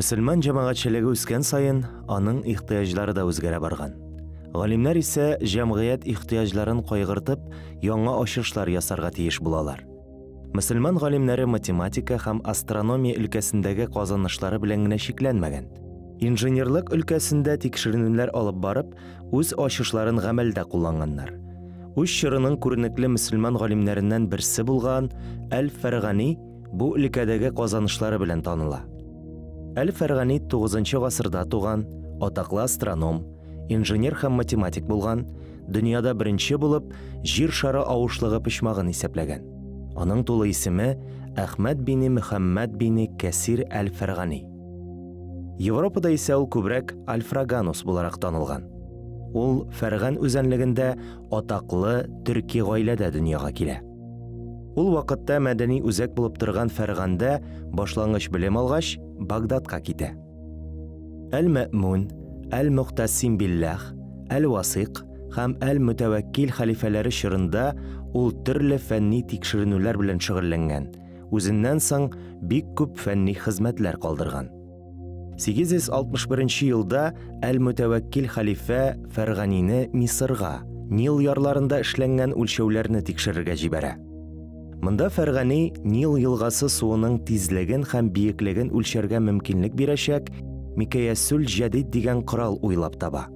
Мөселман җәмәгатьчелеге үскән саен, аның ихтыяҗлары да үзгәрә барган. Галимнәр исә җәмгыять ихтыяҗларын кайгыртып, яңа ачышлар ясарга тиеш булалар. Мөселман галимнәре математика һәм астрономия өлкәсендәге казанышлары белән генә чикләнмәгән. Инженерлык өлкәсендә тикшеренүләр алып барып, үз ачышларын гамәлдә кулланганнар. Үз чорының күренекле мөселман галимнәреннән берсе булган Әл-Фәргани бу өлкәдәге казанышлары белән таныла. Әл-Фәргани 9 гасырда туган, атаклы астроном, инженер һәм математик булган, дөньяда беренче булып Җир шары авышлыгы почмагын исәпләгән. Аның тулы исеме Әхмәд бине Мөхәммәд бине Кәсир әл-Фәргани. Европада исә ул күбрәк Альфраганус буларак танылган. Ул Фәрган үзәнлегендә атаклы төрки гаиләдә дөньяга килә. Ул вакытта мәдәни үзәк булып торган Фәргандә башлангыч белем алгач, Багдадка китә. Әл-Мәэмүн, Әл-Мөгътәсим билләһ, Әл-Васыйк һәм Әл-Мөтәвәккил хәлифәләре чорында ул төрле фәнни тикшеренүләр белән шөгыльләнгән, үзеннән соң бик күп фәнни хезмәтләр калдырган. 861 елда Әл-Мөтәвәккил хәлифә Фәрганине Мисырга, Нил ярларында эшләнгән үлчәүләрне тикшерергә җибәрә. Монда Фәргани Нил елгасы суының тизлеген һәм биеклеген үлчәргә мөмкинлек бирәчәк Микәясүл җәдид дигән корал уйлап таба.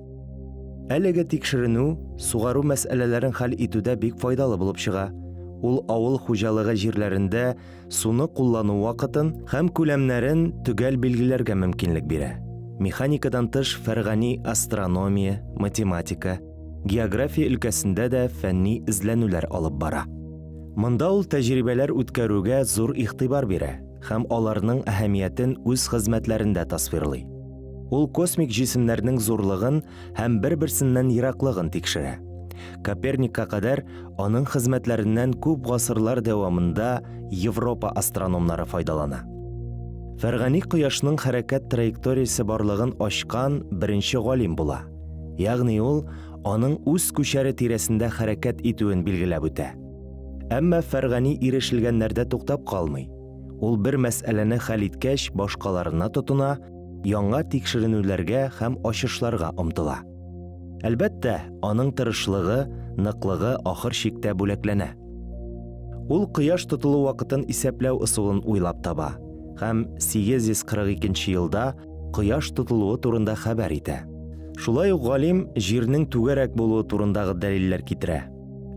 Әлеге тикшеренү сугару мәсьәләләрен хәл итүдә бик файдалы булып чыга. Ул авыл хуҗалыгы җирләрендә суны куллану вакытын һәм күләмнәрен төгәл билгеләргә мөмкинлек бирә. Механикадан тыш Фәргани астрономия, математика, география өлкәсендә дә фәнни эзләнүләр алып бара. Монда ул тәҗрибәләр үткәрүгә зур игътибар бирә һәм аларның әһәмиятен үз хезмәтләрендә тасвирлый. Ул космик җисемнәрнең зурлыгын һәм бер-берсеннән ераклыгын тикшерә. Коперникка кадәр аның хезмәтләреннән күп гасырлар дәвамында Европа астрономнары файдалана. Фәргани кояшның хәрәкәт траекториясе барлыгын ачкан беренче галим була. Ягъни ул аның үз күчәре тирәсендә хәрәкәт итүен билгеләп үтә. Әмма Фәргани ирешелгәннәрдә туктап калмый. Ул бер мәсьәләне хәл иткәч, башкаларына тотына, яңа тикшеренүләргә һәм ачышларга омтыла. Әлбәттә, аның тырышлыгы, ныклыгы ахыр чиктә бүләкләнә. Ул кояш тотылу вакытын исәпләү ысулын уйлап таба һәм 842 елда кояш тотылуы турында хәбәр итә. Шулай ук галим Җирнең түгәрәк булуы турындагы дәлилләр китерә.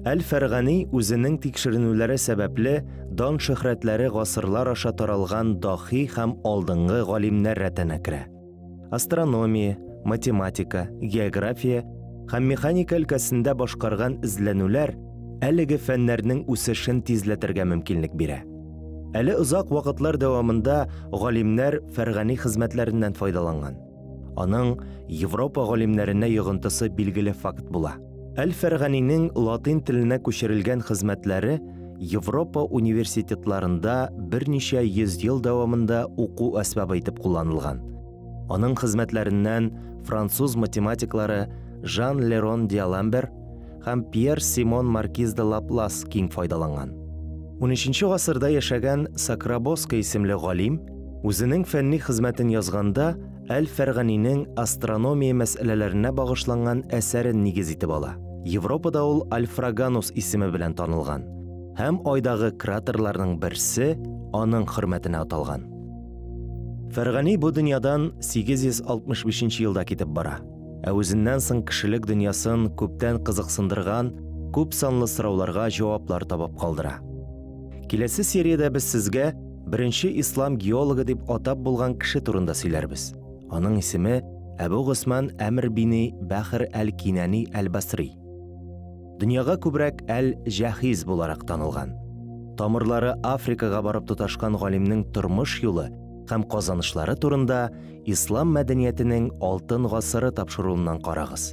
Әл-Фәргани үзенең тикшеренүләре сәбәпле дан-шөһрәтләре гасырлар аша таралган дахи һәм алдынгы галимнәр рәтенә керә. Астрономия, математика, география һәм механика өлкәсендә башкарган эзләнүләр әлеге фәннәрнең үсешен тизләтергә мөмкинлек бирә. Әле озак вакытлар дәвамында галимнәр Фәргани хезмәтләреннән файдаланган. Аның Европа галимнәренә йогынтысы билгеле факт була. Әл-Фәрганинең латин теленә күчерелгән хезмәтләре Европа университетларында берничә йөз ел дәвамында уку әсбабы итеп кулланылган. Аның хезмәтләреннән француз математиклары Жан Лерон Диаламбер һәм Пьер Симон Маркиз де Лаплас киң файдаланган. 13 гасырда яшәгән Сакрабоска исемле галим үзенең фәнни хезмәтен язганда Әл-Фәрганинең астрономия мәсьәләләренә багышланган әсәрен нигез итеп ала. Европада ул Альфраганус исеме белән танылган һәм айдагы кратерларның берсе аның хөрмәтенә аталган. Фәргани бу дөньядан 865 елда китеп бара. Ә үзеннән соң кешелек дөньясын күптән кызыксындырган күп санлы сорауларга җаваплар табып калдыра. Киләсе сериядә без сезгә беренче ислам геологы дип атап булган кеше турында сөйләрбез. Аның исеме Әбу Госман Әмр бине Бәхр әл-Кинани әл-Басри. Дөньяга күбрәк әл-Җәхиз буларак танылган. Тамырлары Африкага барып тоташкан галимнең тормыш юлы һәм казанышлары турында Ислам мәдәниятенең алтын гасыры тапшыруыннан карагыз.